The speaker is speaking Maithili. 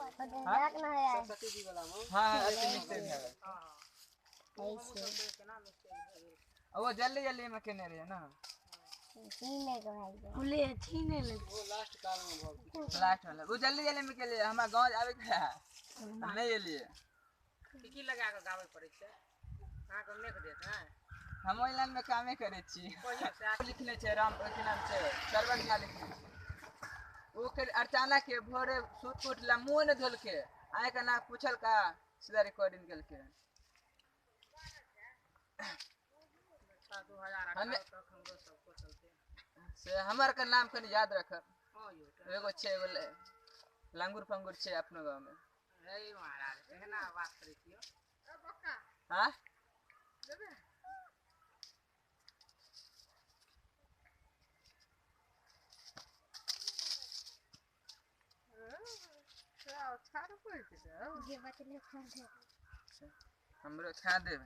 हाँ? सरस्वती जी वाला में। हाँ हाँ, अथी मिस्टेक भए गेल। आ वो जल्दी जल्दी में केने रहियै ना। वो लास्ट काल में भऽ गेल। लास्ट वाला वो जल्दी जल्दी में केलियै, हमरा गाँव आबै के रहै, हम नहि एलियै। की की लगा कऽ गाबै पड़ै छै? अहाँके मेघ देत ने? हम ओहि लाइन में कामे करै छी। कहियौ से। लिखने छै राम की नाम छै, सरवन झा लिखने छै। ओ के अचानक के भोरे सुत के उठला, मुँह नहि धोलके, आइ के ना पूछलका, सीधा रिकॉर्डिंग केलकै। अच्छा, 2018 तक हमरो सबको चलते। से हमर के नाम कनि याद रखब। हँ यौ। एगो छै, एगो लंगूर पंगूर छै अपनो गाँव में। हे महाराज, एहना बात करै छियौ। हाँ। हमरो खा देब।